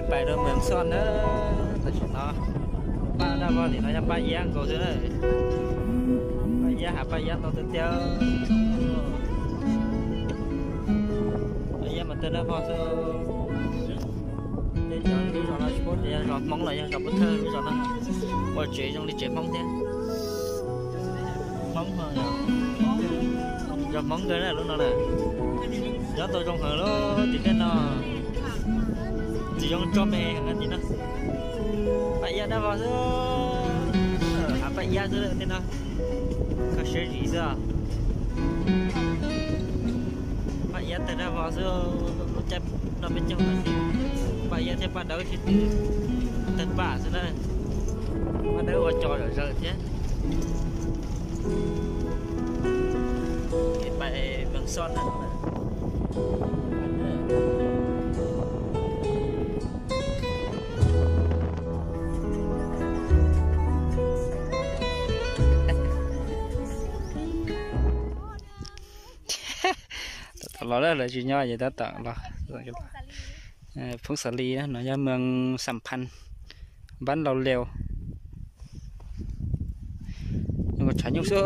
Pais rau Mws Xoj na, tam sim no paj dab vog tim no yog paj iab nkaus xwb na. Paj iab, hav paj iab ntau tiag tiag. Paj iab mas tawg dab vog xwb. Tej cov lub zos no tsis paub tias yog zos Hmoob los yog zos pov thawj lub zos no. Ua tsev zoo li tsev Hmoob thiab. Hmoob, zos Hmoob kawg na lub no na. Nyob tau zoo heev lub tim tej no. Tsis zoo tso me heev tim no. Paj iab dab vog xwb, hav paj iab xwb tej no. Kho siab zim xwb. Paj iab tawg dab vog xwb, lub caij no peb caug no ces paj iab thiab paj dawb sib tw tawg paj xwb na. Paj dawb ua co zom zaws thiab. Pais Mws Xoj na. Tab tom los lawv tsis nyob ces tab tom los. Phoob Xas Lis no yog Mws Xam Phas, Npab Laus Leus. Tshav nyuj xwb.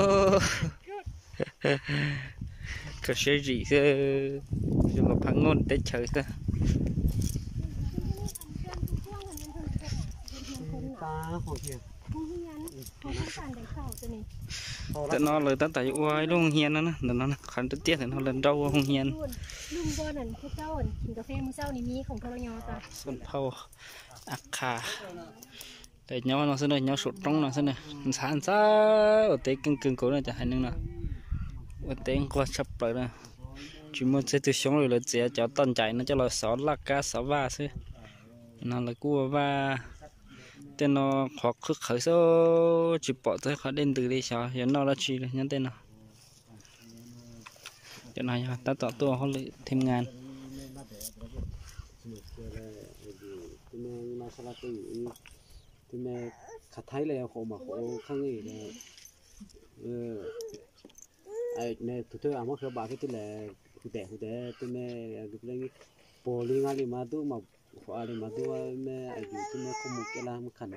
Kho siab zim xwb. Zoo nkaus phab nyuj teb chaws xwb. Ntawm no lawv tab tom yuav ua ib lub hoo hias no na, ntawm no qhov tiaj ntawm no lawv nrau ua hoo hias. Phau Akha. Lawv nyob no xwb na, nyob saum roob no xwb na, ntxhab ntxhab ua teb keej kawg nkaus na cov haiv neeg no. Ua teb nquag tshaj plaws na. Tsis muaj txhua tus xyoob li, lawv txiav cov toj ncaim no coj los xov laj kab xov vaj xwb. No lawv kuj ua vaj. Tej no qhov qhwb qhawv xwb, tsis pom txog qhov dej ntws li, xyov yuav noj dab tsi li nyob tej no. Cov no yog tab tom tuaj hauj lwm thib ngas. Tus thawj a muab khawb bas thiab twb hu tes hu tes tus me puag li nqa li mas tub mas qhuav li mas tub me yus tub me qhov mus kiag laj mus kham.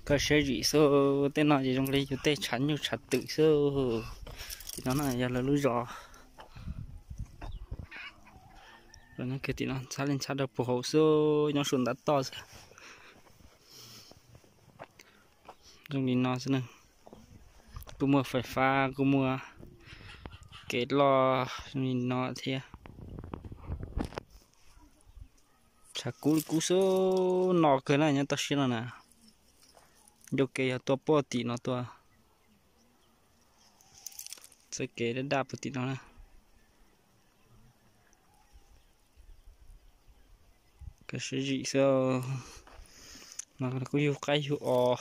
Koj saib zim xwb, tej no ces zoo li yus tej tshav nyuj tshav twm xwb. Tim no na yog lawv lub zos. Nyob kiag tim no ntxhab li ntxhab rau puag hauv xwb, nyob saum ntav toj xwb. Zoo li no xwb na. Kuj muaj fais fab, kuj muaj kev loj zoo li no thiab. Tshav kub li kub xwb, no kawg na nyob toj siab no na. Ncauj kev yog tuaj puag tim no tuaj. Txoj kev daj daj puag tim no na. Koj saib zim xwb, no kuj yug qaib yug os.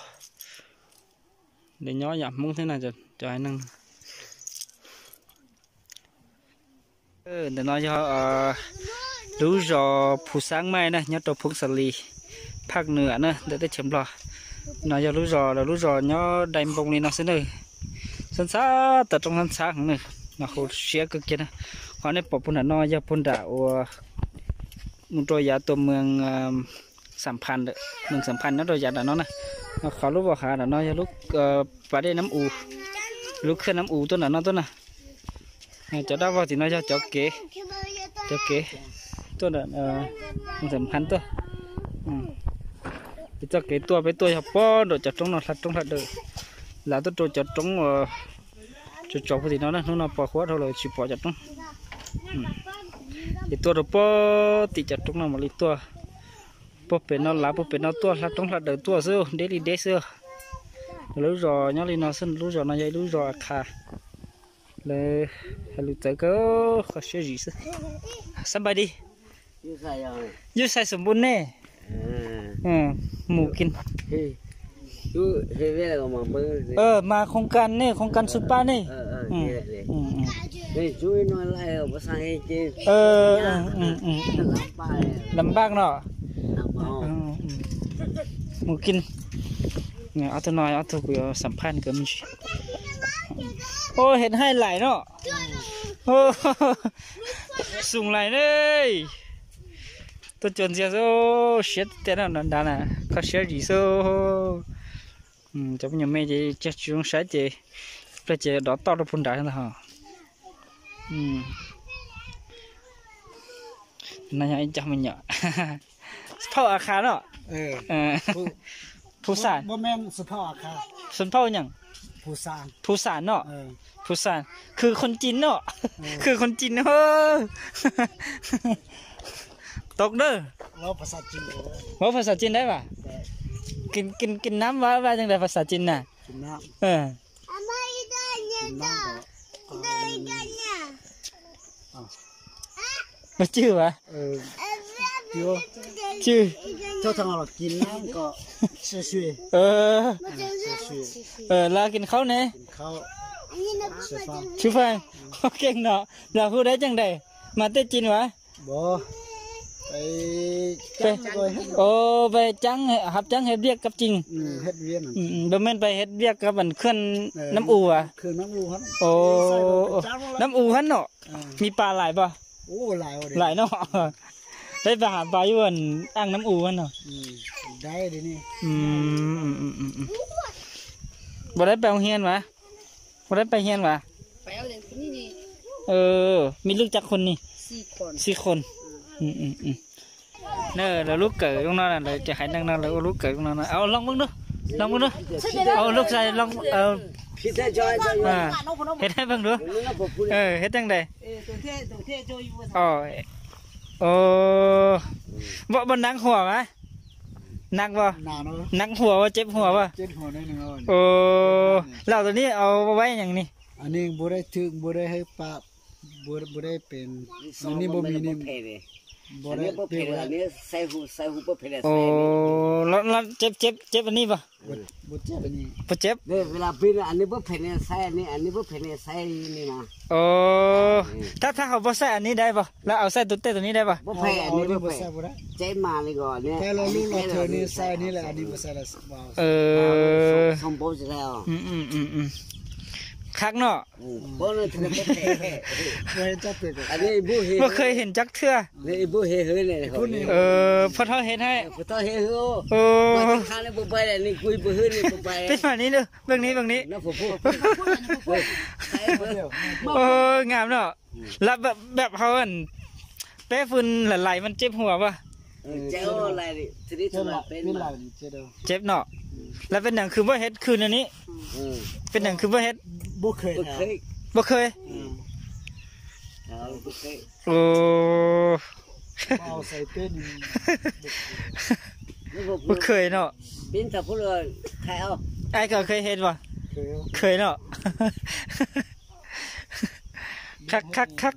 Lawv nyob yam Hmoob thiab na cov haiv neeg. Ntawm no yog lub zos Phu Xab Maij na, nyob rau Phoob Xas Lis, Phaj Nws na, ntawm teb chaws Nplog. No yog lub zos, lawv lub zos nyob dai npoo li no xwb na. Ntxhab ntxhab tom roob ntxhab ntxhab heev na, no hauv siab kawg kiag na. Qhov nej pom puag nram no yog puag nram uas mus rau yav tus Mws Xam Phas, Mws Xam Phas nyob rau yav nram no na. Qhov lub voj hav nram no yog lub pas dej Nab U, lub khaj Nab U tuaj nram no tuaj na. Cov daj vog tim no yog cov kev, cov kev tuaj nram Xam Phas tuaj. Ces txoj kev tuaj peb tuaj yog puag nram cov roob no, hla roob hla daws, lav tuaj rau cov roob uas tsaus tsaus puag tim no na. Hnub no pos huab dhau lawm tsis pom cov roob. Ces tuaj rau puag tim cov roob no mam li tuaj. Puag pem no lav puag pem no tuaj, hla roob hla daws tuaj xwb, deb li deb xwb. Lawv lub zos nyob li no xwb, lub zos no yog ib lub zos Akha. Lawv hais lus txawv kawg, kho siab zim xwb. Xab npais di, yus xais xom npum nej mus kis. Mas khoos kas nej, khoos kas xu paj nej. อืมอืมอืม เออ อืมอืม ลำบากเนาะ อืมอืม mus kij. Ob tug no ob tug kuv yuav xam phaj nkawd me ntsis. Ua, hev haij laim no. Ua, xoom laim ne. Tuaj cuag ntxiag xwb, siab tiag no nrad na, kho siab zim xwb. Cov me nyuam me ces tsis zoo saib ces, ces dov toj rau puag nrad ntag. No yog ib cov me nyuam. Phauj A Kha no. Phu Xam. Phu Xam no. Phu Xam, khwv qhon cin no. Khwv qhon cin no. Tau dawb. Vauv phas xas cin dab vas? Kis nam vas vaj zeeg dais phas xas cin na. Cwj vas? Cwj. Lawv kis khaub ne. Tshwj Faj, keej no, los hu dab tseeg dais mas tej cin vas? Peb caab, hab caab hes viaj kab cin. Peb meej peb hes viaj kab khwj nam u as. Nam u hab no, me pas laim pab? Laim no. Peb pab has pas yuav aj nam u hab no. Puas dai peb hoo hias vas? Puas dai peb hias vas? Me lwj caj qhun ni? Xib qhon. Na, lawv lub kawm zoo no, lawv cov haiv neeg no lawv ua lub kawm zoo no. Looj Vwj nub, Looj Vwj nub, lub xais Looj, hes dai Vwj nub, hes dai dais. Nab huam vas? Nab, nab huam, ceb huam as? Lawm tus nib au vaib nyeem ni. Ceb, ceb ni pas? Puas ceb? Thab thab hauv puas xaij a nib dai pas? Lawv au xaij tus tej tus nib dai pas? Qhab no. Puas kheev heev caj thwj? Phaj Thoj heev hab. Peb mam ni, peb ni, peb ni. Ngam no. Lawv pab hauv, peb fwj lawm lais mas ceb huam as? Ceb no. Lawv peb neeg khwv npuaj hev khwv no ni? Peb neeg khwv npuaj hev? Puas kheev? Puas kheev no? Ai kom kheev hev as? Kheev no. Qhab qhab qhab.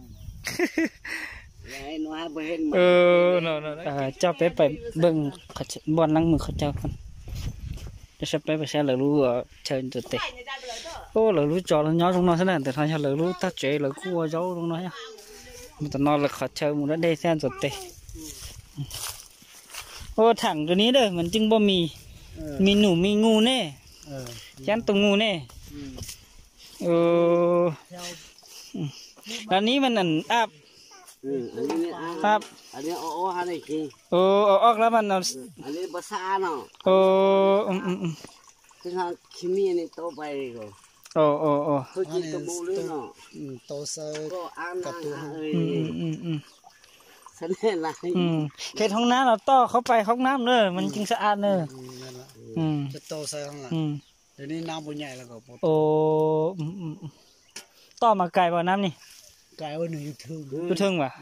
Coj peb pais npuaj leej mws qhov chaw, saib peb pais saib lawv lub chaw ntxuav tes. Lawv lub tso nyob zoo no xwb na, ntawm no yog lawv lub tag tsev, lawv kuj ua zaub zoo no. Mus tom no lawv qhov chaw mus da dej thiab ntxuav tes. Ua thaam tus ni lawm mas cwj npuaj mis, mis num mis ngu ne, cab tus ngu ne. Lawv nib mas ab, ab, o, ob lawv mas, Khe hoob nab los toj qhov pais hoob nab na, mas cwj xa ab na. Toj mas kais pas nab ni? Tus theej vas?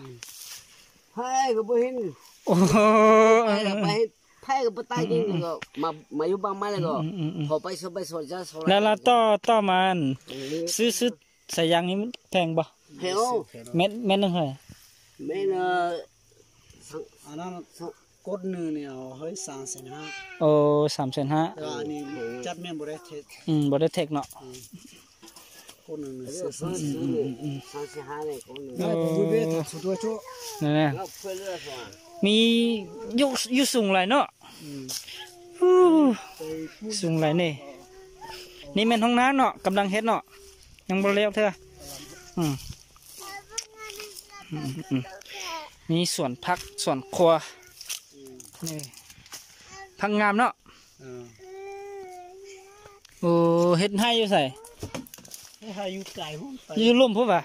Lawv los toj, toj mas xwb xwb xav yas ni pheej pas? Meb neeg ha? Xaam xees hab, npaum dab thej no. Mi yub xum lais no. Xum lais ne. Ni me hnub nab no, kam dang het no. Nyob npau liab thiab. Ni xuam phab xuam qhua. Phab ngam no. Ua, het haib yus xais. Yus lum pub vas.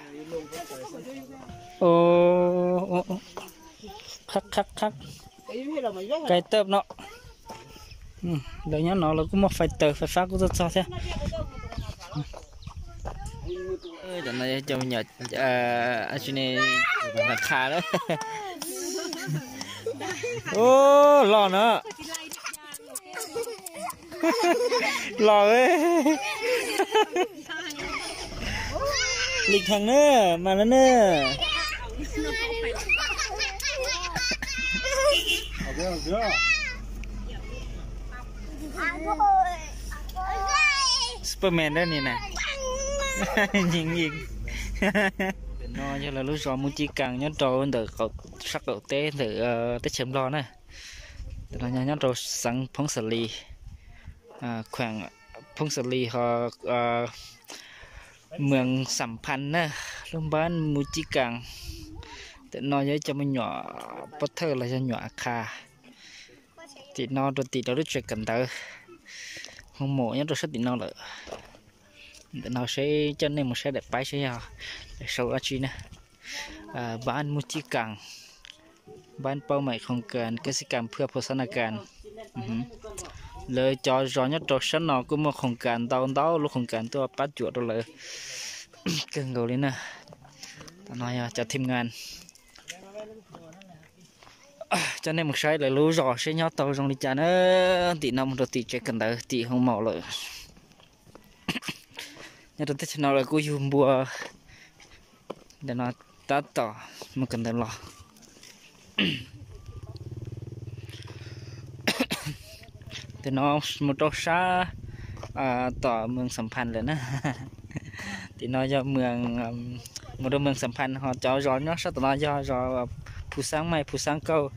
Qhab qhab qhab. Kais tawm no. Lawv nyob no lawv kuj muaj fais taws fais fab kuj txog txog thiab. Cov no cov me nyuam, tsis ne, qha na. Los na. Los. Lis thees na, mas no na. Superman dab ni na. Nyeem yeej. No yog lawv lub zos Mus Ci Kaas nyob rau ntawm sab qaum teb ntawm teb chaws Nplog na. Tam no nyob rau xeev Phoob Xa Lis, khueem Phoob Xa Lis ho moos Xam Phas na, lub npab Mus Ci Kaas. Tam no yog ib co me nyuam pov thawj los yog nyuam a qha. Tim no rau tim rau lub tsev kawm ntawv, hoo maum nyob rau sab tim no lawm. Ntawm no seb coj nej mus saib daim paib seb yog daim sau dab tsi na. Npab Mus Ci Kaas, npab paub meem khoos kas kab xib kas phwaj phoo xab na kas. Lawv cov zos nyob rau sab no kuj muaj khoos kas ntau ntau lub khoos kas tuaj pab cuam rau lawv kawg nkaus li na. Tam no yog cov thim ngas coj nej mus saib lawv lub zos seb nyob tau zoo li cas na. Tim no mus rau tim tsev kawm ntawv tim hoo maum lawm. Nyob rau teb chaws no lawv kuj yug npua ntawm no tab tom mus kawm ntawv los. Tim no mus rau sab tom moos Xam Phas lawm na. Tim no yog mus rau moos Xam Phas ho cov zos nyob sab tom no yog zos Phu Xaab Maij, Phu Xaab Kauj,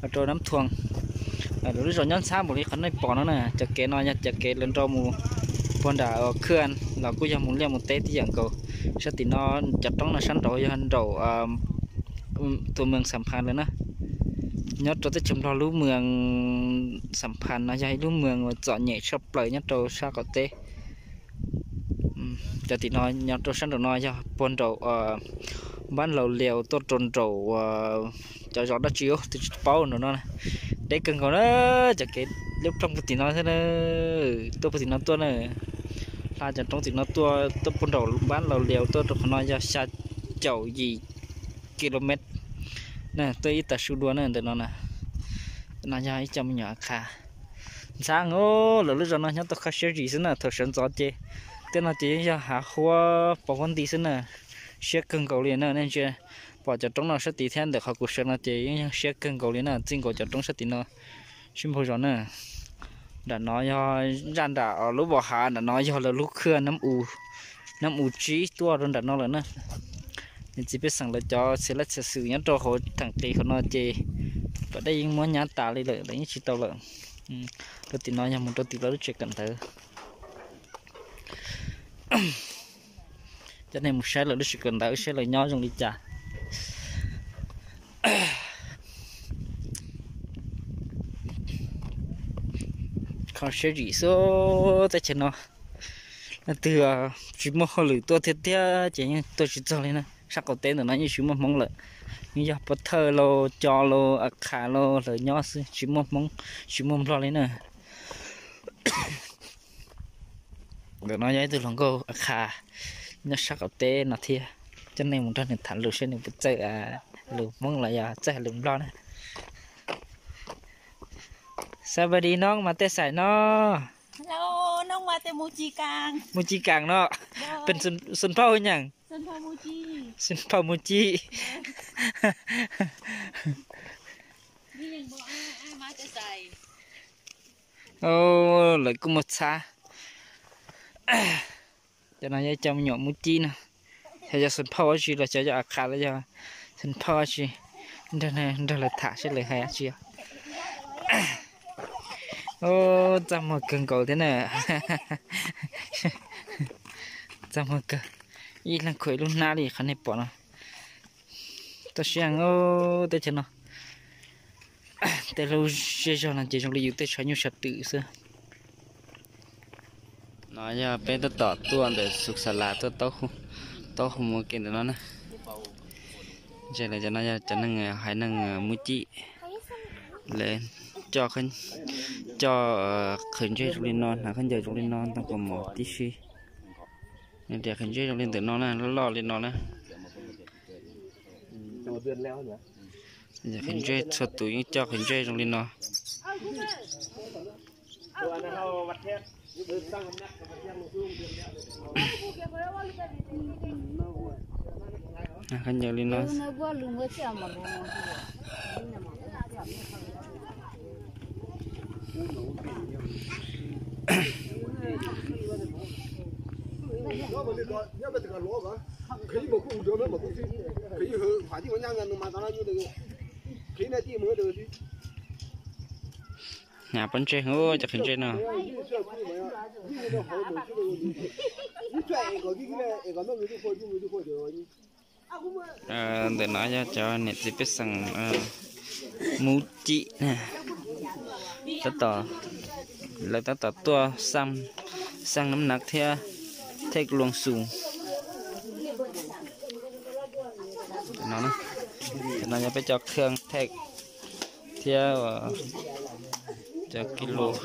los rau Nab Thuam. Lawv lub zos nyob ntxhab npaum li qhov nej pom no na. Cov kev no yog cov kev lawv nrau mus puag nram khwj los kuj yog mus liaj mus teb tib yam nkaus. Sab tim no cov roob no sab nraud yog nraum tus moos Xam Phas lawm na. Nyob rau teb chaws Nplog lub moos Xam Phas no yog ib lub moos uas txom nyem tshaj plaws nyob rau sab qaum teb. Cov tim no nyob rau sab nraum no yog puag nraum npab Laus Liaus tuaj rau nraum cov zos dab tsi twb tsis paub nraum no. Deb kawg nkaus na, cov kev liab ploog puag tim no xwb na. Tuaj puag tim no tuaj na, hla cov roob tim no tuaj, tuaj puag nraum npab Laus Liaus tuaj rau qhov no yog xya caum yim kilomev na, tuaj ib tag su dua na ntawm no na. No yog ib co me nyuam qha ntxhab os, lawv lub zos no nyob tau kho siab zim xwb na, thaum sawv ntxov ces tej no ces yeej yog hav huab pos huab nti xwb na. Siab kawg nkaus li na, nej ntsia pom cov roob no sab tid thiab ntawm qhov kuv sawv no ces yeej yog siab kawg nkaus li na, txij nkaus cov roob sab tid no sib npaug zos na. Nram no yog zaj nram lub vos hav, nram no yog lawv lub khwj Nab U tsib tuaj rau nram no lawm na. Niam txiv pej xeem lawv cov txhia laj txhia xwm nyob rau hauv theem qis hauv no ces pas dej yeej muab nyab tas li lawm, lawv yeej tsis tau lawm. Rau tim no yog mus rau tim lawv lub tsev kawm ntawv. Coj nej mus saib lawv lub tsev kawm ntawv seb lawv nyob zoo li cas. Kho siab zim xwb teb chaws no. Leej twg tsis muaj hauj lwm tuaj tiag tiag ces yeej tuaj tsis txog li na. Sab qaum teb ntawm no yeej tsis muaj Hmoob lawm, yeej yog pov thawj los cov los a qha los lawv nyob xwb, tsis muaj Hmoob tsis muaj Nplog li na. Ntawm no yog ib tug hluas nkauj a qha nyob sab qaum teb no thiab, coj nej mus nrog nws tham lus seb nws puas txawj lus Hmoob los yog txawj lus Nplog na. Xab pas dis, noob mas tej xais no? Mus Ci Kaas no. Pes Xeem Phauj nyaam? Xeem Phauj Mus Ci. Lawv kuj muaj txhab. Cov no yog cov me nyuam Mub Cib no. Xyov yog Xeem Phauj dab tsi los xyov yog A Qha los yog Xeem Phauj dab tsi, nrog lawv tham seb lawv hais dab tsi. Txaj muag kawg nkaus thiab na. Txaj muag kawg, ib leeg khuam ib lub hnab li qhov nej pom no. Toj siab teb chaws no, tej lub zej zog no ces zoo li yus tej tshav nyuj tshav twm xwb. No yog peb tab tom tuaj ntawm Xus Xas Las tuaj taub hau mus ke ntawm no na. Ntse lawv cov no yog cov neeg haiv neeg Mub Cib, lawv coj, coj qhwv ntsej zoo li no, hnav khaub ncaws zoo li no, ntoo kaus mom tib si. Tias qhwv ntsej zoo li ntawm no na, loj loj li no na. Qhwv ntsej txhua tus yeej coj qhwv ntsej zoo li no. Khaub ncaws li no. Hnav pob ntseg, cov qhwv ntsej no. Ntawm no yog cov niam txiv pej xeem Mub Cib, lawv tab tom tuaj xaj nab nav thiab thej luag xus. No yog peb cov khaj thej thiab cov kis lus.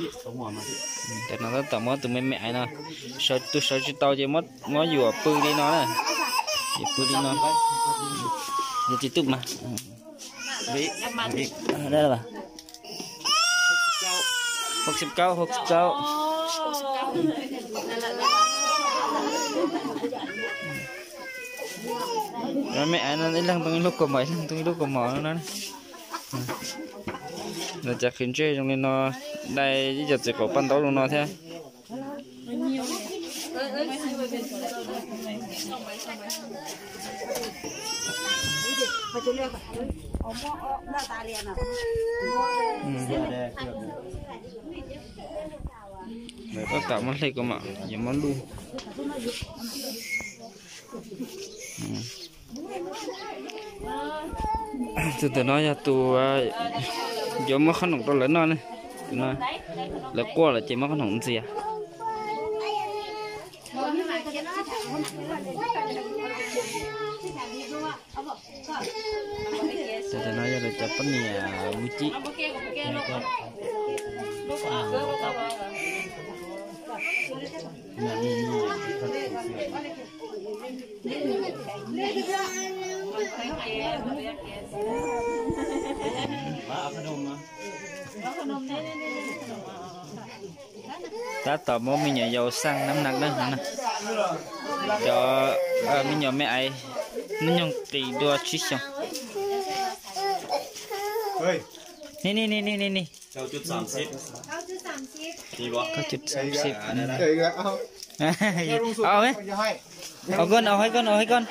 Tam no tab tom muab tus me me aiv no, tus sawv tsis tau ces muab yuam pw li no na. Yuam pw li no. Yog tsis tuj mas. Hauv txwv kaub, hauv txwv kaub. Me aiv no ib leeg ntoo ib lub kaus mom, ib leeg ntoo ib lub kaus mom no. Lawv cov qhwv ntsej zoo li no, dai ib co txiv qaum paj ntaub zoo no thiab. Lawv tab tom muab hle kaus mom yuav muab luj. Tus ntawm no yog tus yuav muab qhob noom rau lawv noj ne. Lawv quaj lawm ces muab qhob noom ntxias. Tus ntawm no yog lawv cov poj niam Mub Cib. Tab tom muab me nyuam yaus xaj nab nav na. Cov me nyuam me aiv hnub nyoog qis dua tsib xyoos. Ni ni ni ni ni ni. Kaum cuaj xam xib. Ua koj, ua koj, ua koj.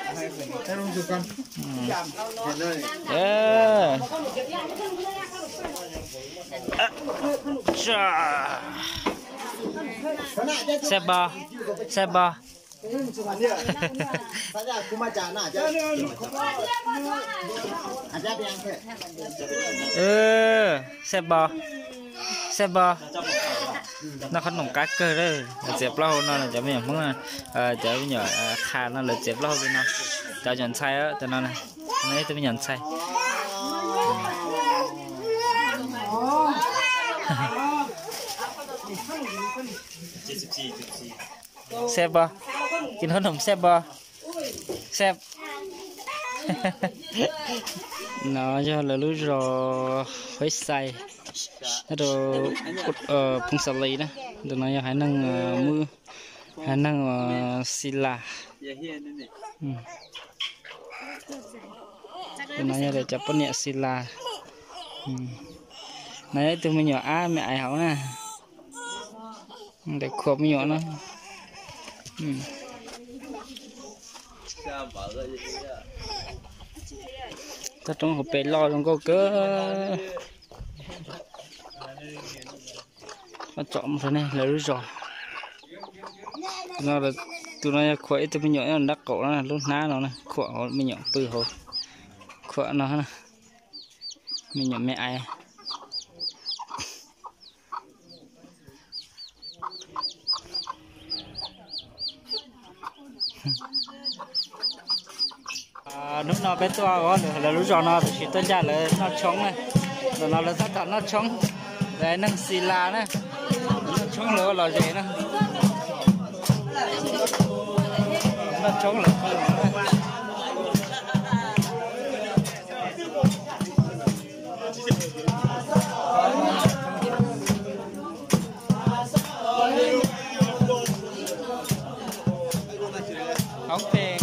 Xaj pos, xaj pos. Xaj pos, xaj pos. Noj qhob noom qab kawg lawm, lawv txiav plaub hau no, cov me nyuam Hmoob, cov me nyuam qha no lawv txiav plaub hau li no. Cov nyuam ntxhais tam no, no ib tug me nyuam ntxhais. Xaj pos, kis qhob noom xaj pos. Xaj. No yog lawv lub zos Huaib Xais, nyob rau Phoos Xas Lis na. Tus no yog haiv neeg Mub, haiv neeg Xis Las. Tus no yog cov poj niam Xis Las. No yog ib tug me nyuam ab me aiv hauv na. Ntawm khuam me nyuam no. Toj roob hauv pes loj zoo nkauj kawg. Koj tsom mus rau nej lawv lub zos. Tus no, tus no yog khuam ib tug me nyuam nyob nrab qaum na, lub hnab no na, khuam hauv me nyuam pw hauv. Khuam no na, me nyuam me aiv. Hnub no peb tuaj ua lawv lub zos no tab sis tuaj ncaj lawv noj tshoob na. Ntawm no lawv tab tom noj tshoob, lawv neeg Xis Las na, noj tshoob lawv ua lom zem na. Noj tshoob lawv. Hoob pheej.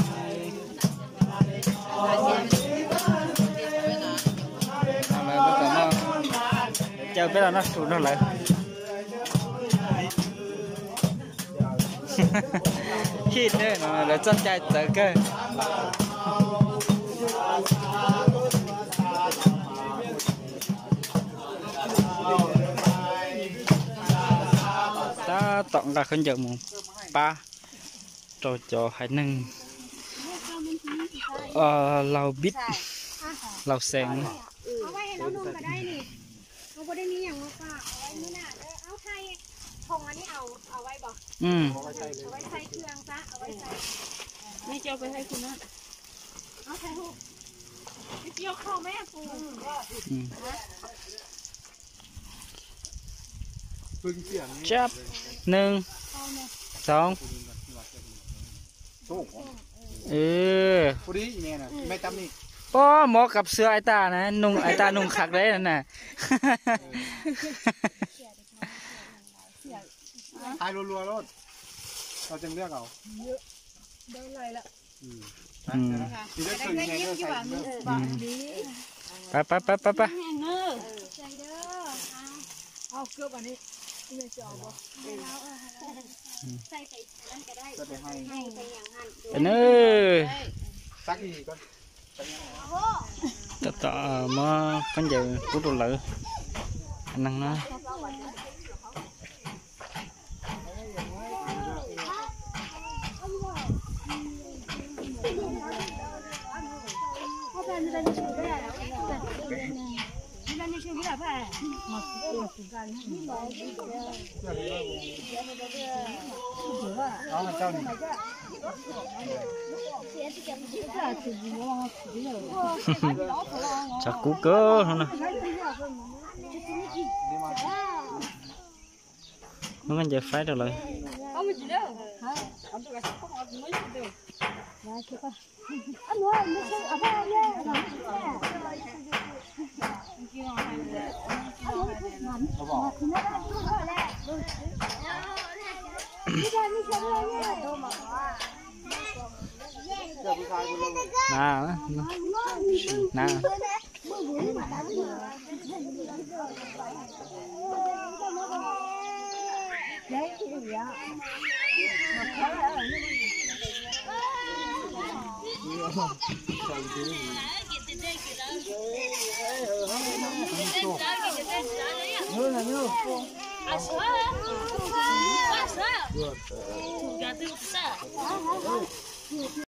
Lawv caw peb los noj su nrog lawv. Hij, lawv txoj cai txawv kawg. Tab tom nqa khaub ncaws mus pab rau cov haiv neeg laug bib laug xees. Tsab, neeg, xoov. Pob mov kav xwm ai tas na, nug ai tas nug qhov deb na. Pab pab pab pab pab. Tab tom muab khaub ncaws pub rau lawv neeg na. Tshav kub kawg no na. Muab khaub ncaws faib rau lawv. Na, na.